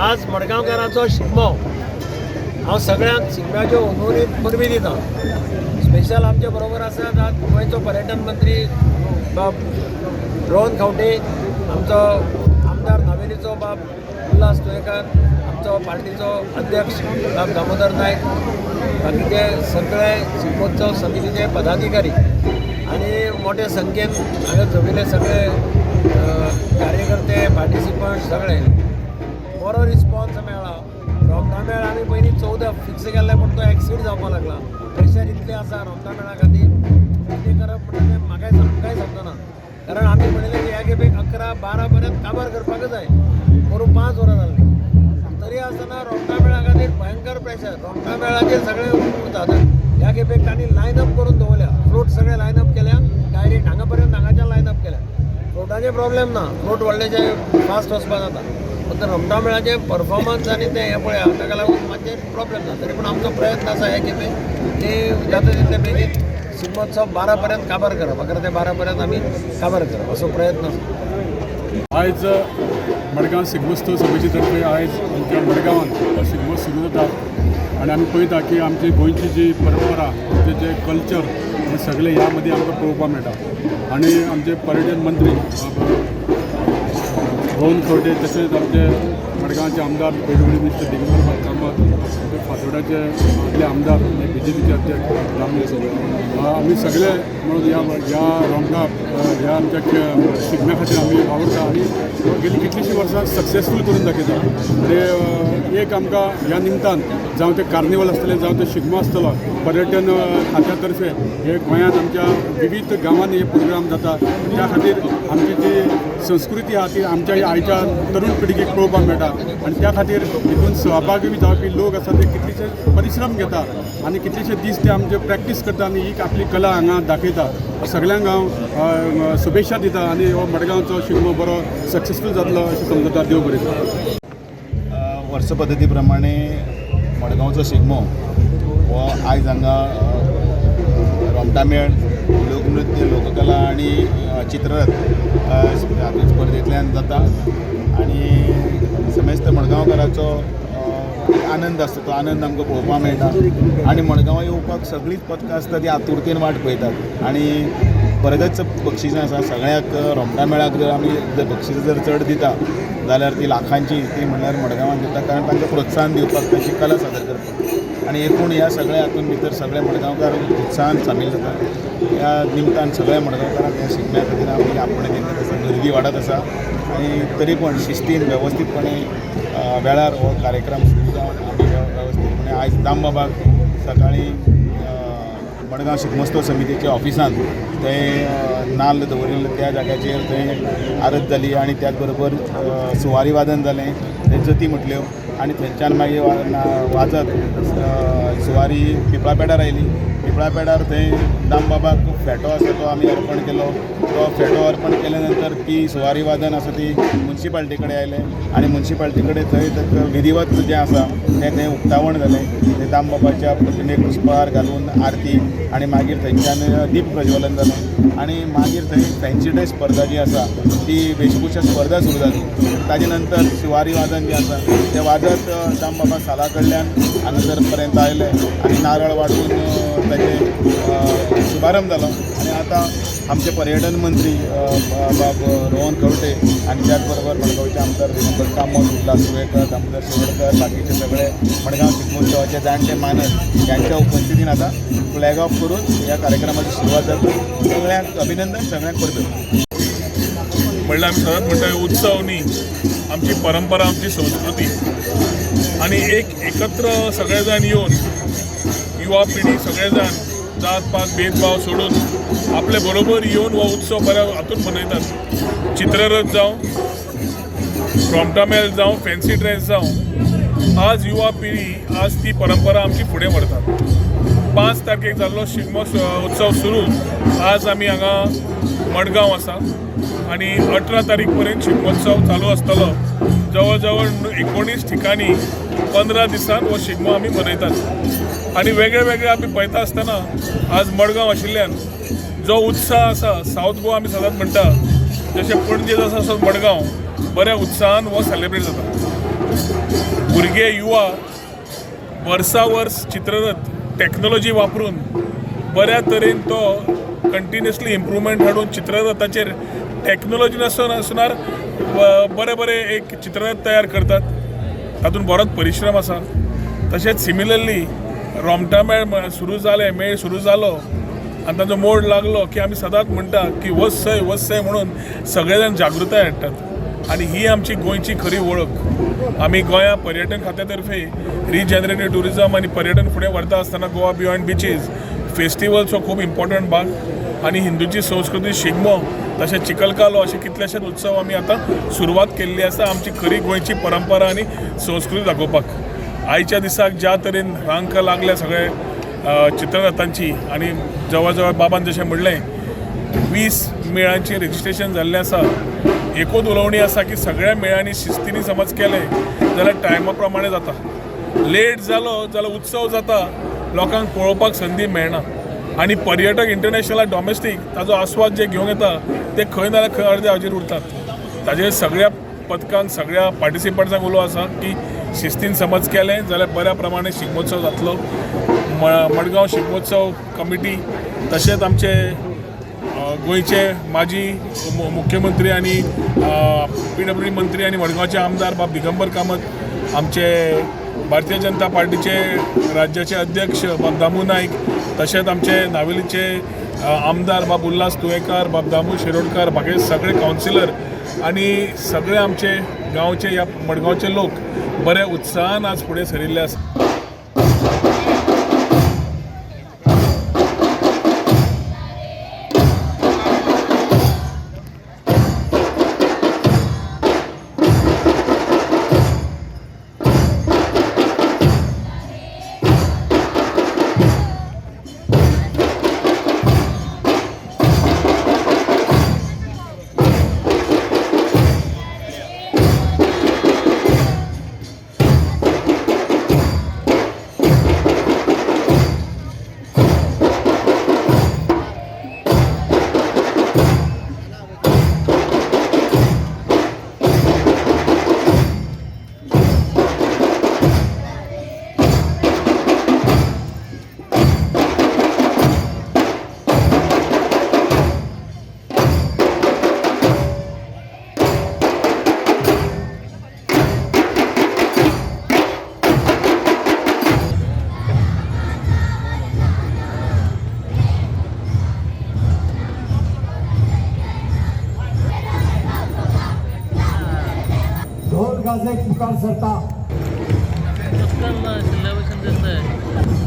आज मडगांवकारांचो शिगमो. हांव सगळ्यांक शिगम्याच्यो उमेदीन परबीं दिता. स्पेशल आमचे बरोबर आसात आज गोंयचो पर्यटन मंत्री बाब रोहन खंवटे, आमचो आमदार नावेलीचो बाब उल्हास तुयेंकार, आमचो पार्टीचो अध्यक्ष बाब दामोदर नायक, बाकीचे सगळे शिगमोत्सव समितीचे पदाधिकारी आनी मोठे संख्येन हांगा जमिल्ले सगळे कार्यकर्ते, पार्टिसिपंट सगळे. बरो रिस्पॉन्स मेळ्ळा. रोमटा मेळ आमी पयलीं 14 फिक्स केल्ले, पूण तो एक्सीड जावपाक लागला. प्रेशर इतलें आसा रोमटा मेळा खातीर, कितें करप म्हणटा तें म्हाकाय कांय समजना, कारण आमी म्हणिल्लें की ह्या खेपेक 11 12 पर्यंत काबार करपाकच जाय. करून 5 वरां जाल्लीं, तरी आसतना रोमटा मेळा खातीर भयंकर प्रेशर. रोमटा मेळाचेर सगळे उरतात. ह्या खेपेक तांणी लायन अप करून दवरल्या. फ्लोट सगळे लायन अप केल्या, डायरेक्ट हांगा पर्यंत हांगाच्यान लायन अप केल्या. फ्लोटाचे प्रॉब्लेम ना, फ्लोट व्हडलेशे फास्ट वचपाक जाता. फक्त रोमटा मेळाचे परफॉर्मन्स आनी तें हें पळया, ताका लागून मातशें प्रॉब्लेम ना. तरी पूण आमचो प्रयत्न आसा हे खेपे की जाता तितले बेगीन शिगमोत्सव 12 पर्यंत काबार करप, 11 ते 12 पर्यंत आमी काबार करप असो प्रयत्न आसा. आयज मडगांव शिगमोत्सव समिती तर्फे आयज आमच्या मडगांवांत हो शिगमो सुरू जाता आनी आमी पळयता की आमची गोंयची जी परंपरा, आमचें जें कल्चर, हें सगळें ह्या मदीं आमकां पळोवपाक मेळटा. आनी आमचे पर्यटन मंत्री रोहन खंवटे, तशेंच आमचे मडगांवचे आमदार पेडगुडी मिस्टर दिगंबर कामत, आमचे फातोर्डाचे आदले आमदार, बीजेपीचे अध्यक्ष राम, आमी सगळे म्हणून ह्या ह्या रोमटा ह्या आमच्या शिगम्या खातीर आमी वावुरता आनी गेली कितलींशीं वर्सां सक्सेसफूल करून दाखयता. आनी एक आमकां ह्या निमतान, जावं तें कार्निवल आसतलें, जावं तें शिगमो आसतलो, पर्यटन खात्या तर्फे हे गोंयांत आमच्या विविध गांवांनी हे प्रोग्राम जाता. त्या खातीर आमची जी संस्कृती आहा ती आमच्या आयच्या तरुण पिळगेक पळोवपाक मेळटा. आनी त्या खातीर हितून सहभागी जावपी लोक आसा ते कितलेशे परिश्रम घेता आनी कितलेशे दीस ते आमचे प्रॅक्टीस करता आनी ही आपली कला हांगा दाखयता. सगळ्यांक हांव शुभेच्छा दिता आनी हो मडगांवचो शिगमो बरो सक्सेसफूल जातलो अशें समजता. देव बरें करूं. वर्स पद्दती प्रमाणे मडगांवचो शिगमो हो आयज हांगा रोमटामेळ, लोकनृत्य, लोककला आनी चित्ररथ हातूंत स्पर्धेंतल्यान जाता आनी समेस्त मडगांवकाराचो एक आनंद आसता, तो आनंद आमकां पळोवपाक मेळटा. आनी मडगांवां येवपाक सगळींच पथकां आसता ती आतुरतेन वाट पळयतात आनी बरेच बक्षिसां आसा सगळ्याक. रोमटा मेळाक जर आमी जर बक्षिसां जर चड दिता जाल्यार ती लाखांची, ती म्हणल्यार मडगांवान दिता, कारण तांकां प्रोत्साहन दिवपाक, तांची कला सादर करपाक. आनी एकूण ह्या सगळ्या हातून भितर सगळे मडगांवकार उत्साहान सामील जाता. ह्या निमतान सगळ्या मडगांवकारांक ह्या शिगम्या खातीर आमी आपोवणें दिल्लें आसा. गर्दी वाडत आसा आनी तरी पण शिस्तीन वेवस्थीतपणे वेळार हो कार्यक्रम सुरू जावन आमी वेवस्थीतपणे आयज दामबाबाक सकाळीं मडगांव शिगमोत्सव समितीच्या ऑफिसांत थंय नाल्ल दवरिल्ले त्या जाग्याचेर थंय आरत जाली आनी त्याच बरोबर सुवारी वादन जालें, थंय जती म्हटल्यो आनी थंयच्यान मागीर वाजत सुवारी पिपळा पेडार आयली. पिपळा पेडार थंय दामबाबाक फेटो आसा तो आमी अर्पण केलो. तो फेटो अर्पण केल्या नंतर ती सुवारी वादन आसा ती मुन्सिपाल्टी कडेन आयलें आनी मुन्सिपाल्टी कडेन थंय ताका विधिवत जें आसा तें थंय उक्तावण जालें. थंय दामबाबाच्या प्रतिमेक पुष्पहार घालून आरती आनी मागीर थंयच्यान दीप प्रज्वलन जालें आनी मागीर थंय फॅन्सी ड्रेस स्पर्धा जी आसा ती वेशभूषा स्पर्धा सुरू जाली. ताजे नंतर सुवारी वादन जें आसा तें वाजत दामबाबा साला कडल्यान हांगासर पर्यंत आयले आनी नारळ वाडून ताजें शुभारंभ जालो. आनी आतां आमचे पर्यटन मंत्री बाब रोहन खंवटे आनी त्याच बरोबर मडगांवचे आमदार दिगंबर कामत, उल्हास तुयेंकर, दामोदर शिरोडकर, बाकीचे सगळे मडगांव शिगमोत्सवाचे जाणटे मानस यांच्या उपस्थितीन आतां फ्लॅग ऑफ करून ह्या कार्यक्रमाची सुरवात जाता. सगळ्यांक अभिनंदन, सगळ्यांक परबीं. म्हणल्यार आमी सदांच म्हणटा, उत्सव न्ही, आमची परंपरा, आमची संस्कृती. आनी एक एकत्र सगळे जाण येवन, युवा पिढी सगळे जाण जात पात भेदभाव सोडून आपले बरोबर येवन हो उत्सव बऱ्या हातून मनयतात. चित्ररथ जावं, रोमटामेळ जावं, फॅन्सी ड्रेस जावं, आज युवा पिढी आज ती परंपरा आमची फुडें व्हरतात. 5 तारखेक जाल्लो शिगमो उत्सव सुरू आज आमी हांगा मडगांव आसा आनी 18 तारीख पर्यंत शिगमोत्सव चालू आसतलो. जवळ जवळ 19 ठिकाणी 15 दिसान हो शिगमो आमी मनयतात. आनी वेगळे वेगळे आमी पळयता आसतना आज मडगांव आशिल्ल्यान जो उत्साह आसा, सावथ गोवा आमी सदांच म्हणटा, जशें पणजे आसा तसोच मडगांव. बऱ्या उत्साहान हो सेलिब्रेट जाता. भुरगे युवा वर्सा वर्स चित्ररथ टॅक्नोलॉजी वापरून बऱ्या तरेन तो कंटिन्युअसली इम्प्रुवमेंट हाडून चित्ररथाचेर टॅक्नोलॉजी नासतना बरे बरे एक चित्ररथ तयार करतात. तातूंत बरोच परिश्रम आसा. तशेंच सिमिलरली रोमटा मेळ सुरू जालें, मेळ सुरू जालो आनी ताजो मोड लागलो की आमी सदांच म्हणटा की वच सय म्हणून सगळे जाण जागृताय हाडटात आनी ही आमची गोंयची खरी वळख. आमी गोंया पर्यटन खात्या तर्फे रिजनरेटीव ट्युरिजम आनी पर्यटन फुडें व्हरता आसतना गोवा बियॉन्ड बिचीज फेस्टिवल्स हो खूब इम्पॉर्टंट भाग आनी हिंदूची संस्कृती शिगमो तशेंच चिखलकालो अशे कितलेशेच उत्सव आमी आतां सुरवात केल्ली आसा आमची खरी गोंयची परंपरा आनी संस्कृती दाखोवपाक. आयच्या दिसाक ज्या तरेन रांक लागल्या सगळे चित्ररथांची आनी जवळ जवळ बाबान जशें म्हणलें 20 मेळांचें रजिस्ट्रेशन जाल्लें आसा. एकूच उलोवणी आसा की सगळ्या मेळांनी शिस्तीनी समज केलें जाल्यार टायमा प्रमाणे जाता. लेट जालो जाल्यार उत्सव जाता, लोकांक पळोवपाक संदी मेळना आनी पर्यटक इंटरनॅशनल डॉमेस्टीक ताजो आस्वाद जे घेवंक येता ते खंय ना जाल्यार खंय अर्दे हाजेर उरतात. ताजेर सगळ्या पथकांक सगळ्या पार्टिसिपंट्सांक उलो आसा की शिस्तीन समज केलें जाल्यार बऱ्या प्रमाणे शिगमोत्सव जातलो. मडगांव शिगमोत्सव कमिटी तशेंच आमचे गोंयचे माजी मुख्यमंत्री आनी PWD मंत्री आनी मडगांवचे आमदार बाब दिगंबर कामत, आमचे भारतीय जनता पार्टीचे राज्याचे अध्यक्ष बाब दामू नायक, तशेंच आमचे नावेलीचे आमदार बाब उल्हास तुयेंकार, बाब दामू शिरोडकार, बाकी सगळे कावन्सिलर आनी सगळे आमचे गांवचे ह्या मडगांवचे लोक बऱ्या उत्साहान आज फुडें सरिल्ले आसा. ढोल गाजे पुकार सरता. चक्कर शिल्ल्या भशेन दिसतंय.